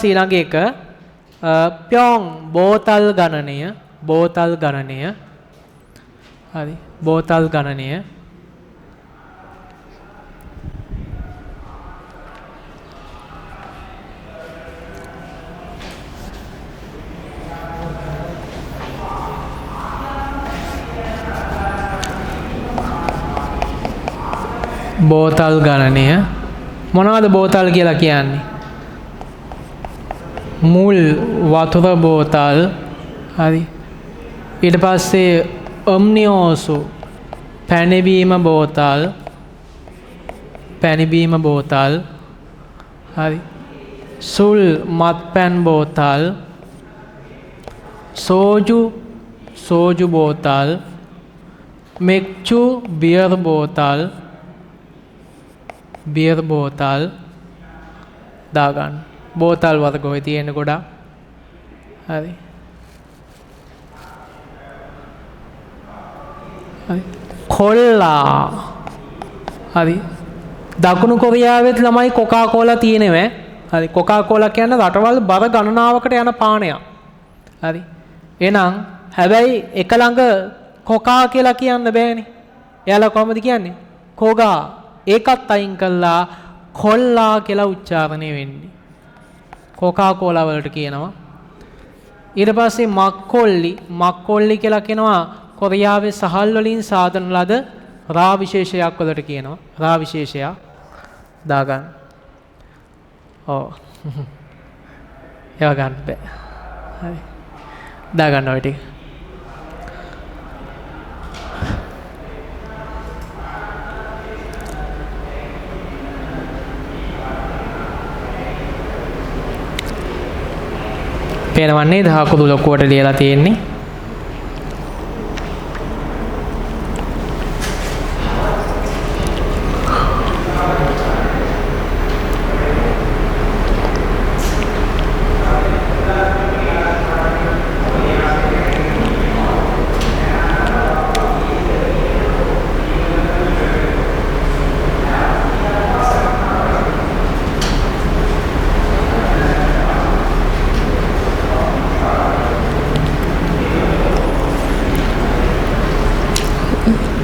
ඊළඟ එක ප්‍යොන් බෝතල් ගණනය, බෝතල් ගණනය. හරි, බෝතල් ගණනය. බෝතල් ගණනය. මොනවද බෝතල් කියලා කියන්නේ? මුල් වතුර බෝතල්. හරි. ඊට පස්සේ ඔම්නියෝසු පැණිබීම බෝතල්, පැණිබීම බෝතල්. හරි. සුල් මත්පැන් බෝතල්, සෝජු සෝජු බෝතල්, මෙක්චු බියර් බෝතල්, බියර් බෝතල් දාගන්න. බෝතල් වර්ග ඔය තියෙන ගොඩක්. හරි. හරි. කොල්ලා. හරි. දකුණු කොරියාවෙත් ළමයි කොකා කෝලා තියෙනවා. හරි. කොකා කෝලා කියන්නේ රටවල් බර ගණනාවකට යන පානයක්. හරි. එහෙනම් හැබැයි එක ළඟ කොකා කියලා කියන්න බෑනේ. එයාලා කොහොමද කියන්නේ? කොගා. ඒකත් අයින් කළා කොල්ලා කියලා උච්චාරණය වෙන්නේ. කොකා කෝලා වලට කියනවා. ඊට පස්සේ මක්කොල්ලි, මක්කොල්ලි කියලා කියනවා කොරියාවේ සහල් වලින් සාදන ලද රා විශේෂයක් වලට කියනවා. රා විශේෂයක් දාගන්න. ඔව්. ඒවා ගන්න බෑ. හරි. දාගන්න ඔය ටික. පේනවන්නේ දහකුරු ලොකුවට ලියලා තියෙන්නේ.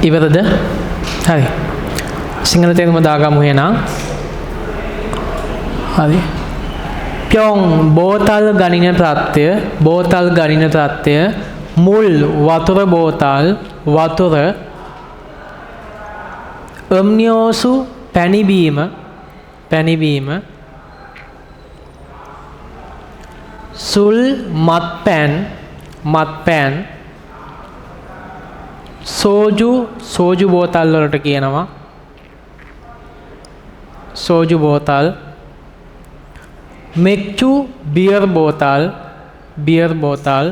ඉවරද? හරි. සිංහල තේරුම දාගමු එහෙනම්. හරි. ප්‍යොන් බෝතල් ගණින ප්‍රත්‍ය, බෝතල් ගණින ප්‍රත්‍ය, මුල් වතුර බෝතල්, වතුර, ඔම්නියෝසු පැණිබීම, පැණිබීම, සුල් මත්පැන්, මත්පැන්, සෝජු සෝජු බෝතල් වලට කියනවා. සෝජු බෝතල්, මෙක්චු බියර් බෝතල්, බියර් බෝතල්,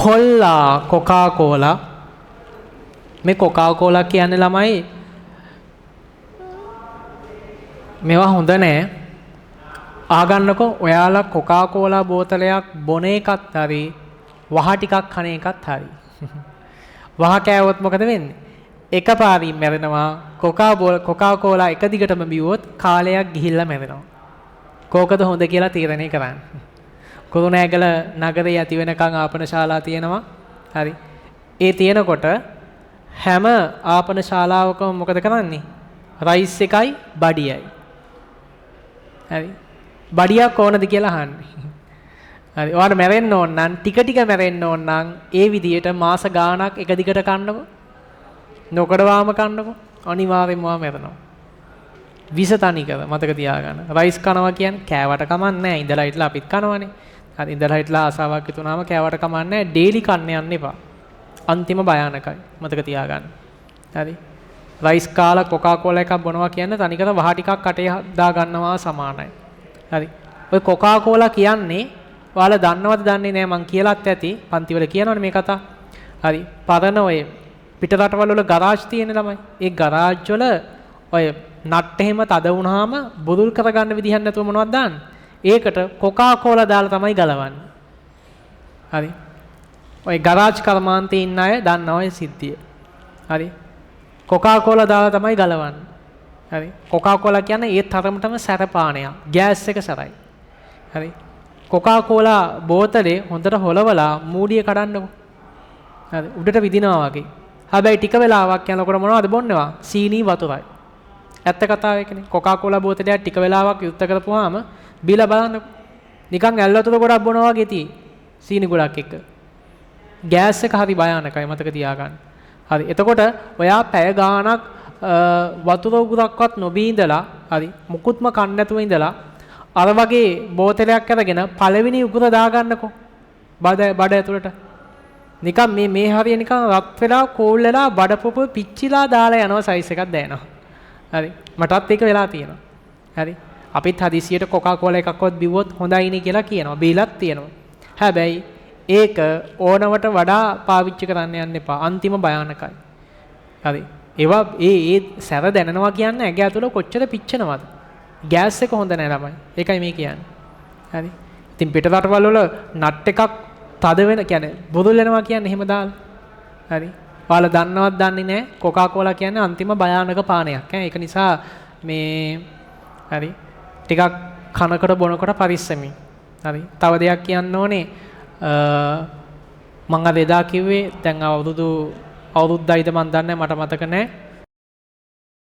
කොල්ලා කොකා කෝලා. මේ කොකා කෝලා කියන්නේ ළමයි මේවා හොඳ නෑ. ආගන්නකෝ ඔයාලා කොකා කෝලා බෝතලයක් බොන එකත් හරි වහ ටිකක් කන එකත් හරි. වහ කෑවොත් මොකද වෙන්නේ? එකපාරින් මැරෙනවා. කොකා කෝලා එක දිගටම බිව්වොත් කාලයක් ගිහිල්ලා මැරෙනවා. කෝකද හොඳ කියලා තීරණය කරන්න. කුරුණෑගල නගරේ ඇති වෙනකන් ආපන ශාලා තියෙනවා. හරි. ඒ තියෙනකොට හැම ආපන ශාලාවකම මොකද කරන්නේ? රයිස් එකයි බඩියයි. හරි. බඩියක් ඕනද කියලා අහන්නේ. හරි. ඔයාලට මැරෙන්න ඕන නම් ටික ටික මැරෙන්න ඕන නම් ඒ විදියට මාස ගාණක් එක දිගට කන්නකො. නොකඩවාම කන්නකො. අනිවාර්යෙන්ම ඔයා මැරෙනවා. විස තනි කර මතක තියාගන්න. රයිස් කනවා කියන්නේ කෑවට කමක් නැහැ. ඉඳලා හිටලා අපිත් කනවනේ. හරි, ඉඳලා හිටලා ආසාවක් හිතුනාම කෑවට කමක් නැහැ. ඩේලි කන්න යන්න එපා. අන්තිම භයානකයි. මතක තියාගන්න. හරි. රයිස් කාලා කොකා කෝලා එකක් බොනවා කියන්නේ තනිකර වහ ටිකක් කටේ දා ගන්නවා සමානයි. හරි. ඔය කොකා කෝලා කියන්නේ ඔයාලා දන්නවද දන්නේ නැහැ මං කියලාත් ඇති. පන්තිවල කියනවනේ මේ කතා. හරි. පරණ ඔය පිට රටවල් වල ගරාජ් තියෙන ළමයි. ඒ ගරාජ් වල ඔය නට් එහෙම තද වුණාම බුරුල් කරගන්න විදිහක් නැතුව මොනවද දාන්නේ? ඒකට කොකා කෝලා දාලා තමයි ගලවන්නේ. හරි. ඔය ගරාජ් කර්මාන්තේ ඉන්න අය දන්නවා ඔය සිද්ධිය. හරි. කොකා කෝලා දාලා තමයි ගලවන්නේ. හරි. කොකා කෝලා කියන්නේ ඒ තරමටම සැර පානයක්. ගෑස් එක සැරයි. හරි. කොකා කෝලා බෝතලේ හොඳට හොලවලා මූඩිය කඩන්නකෝ. හරි. උඩට විදිනවා වගේ. හැබැයි ටික වෙලාවක් යනකොට මොනවද බොන්නවා? සීනි වතුරයි. ඇත්ත කතාව ඒකනේ. කොකා කෝලා බෝතලයක් ටික වෙලාවක් යුක්ත කරපුවාම බීලා බලන්නකෝ. නිකන් ඇල් වතුර ගොඩක් බොනවා වගේ තියෙයි. සීනි ගොඩක් එක්ක. ගෑස් එක හරි භයානකයි මතක තියාගන්න. හරි. එතකොට ඔයා පැය ගාණක් වතුර උගුරක්වත් නොබී ඉඳලා හරි මුකුත්ම කන්න නැතුව ඉඳලා අර වගේ බෝතලයක් අරගෙන පළවෙනි උගුර දාගන්නකෝ. බඩ බඩ ඇතුළට. නිකන් මේ මේ හරිය නිකන් රත් වෙලා කෝල් වෙලා බඩ පොප පිච්චිලා දාලා යනවා සයිස් එකක් දැනෙනවා. හරි. මටත් ඒක වෙලා තියෙනවා. හරි. අපිත් හදිසියට කොකා කෝලා එකක්වත් බිව්වොත් හොඳයිනේ කියලා කියනවා. බීලත් තියෙනවා. හැබැයි ඒක ඕනවට වඩා පාවිච්චි කරන්න යන්න එපා. අන්තිම භයානකයි. හරි. ඒවා ඒ ඒ සැර දැනෙනවා කියන්නේ ඇඟ ඇතුළ කොච්චර පිච්චෙනවද? ගෑස් එක හොඳ නෑ ළමයි. ඒකයි මේ කියන්නේ. හරි. ඉතින් පිට රටවල් වල නට් එකක් තද වෙන කියන්නේ බුරුල් වෙනවා කියන්නේ එහෙම දාලා. හරි. ඔයාලා දන්නවත් දන්නේ නෑ කොකා කෝලා කියන්නේ අන්තිම භයානක පානයක් ඈ. ඒක නිසා මේ හරි ටිකක් කනකොට බොනකොට පරිස්සමින්. හරි. තව දෙයක් කියන්න ඕනේ. මං අර එදා කිව්වේ දැන් අවුරුද්දයිද මං දන්නේ මට මතක නෑ.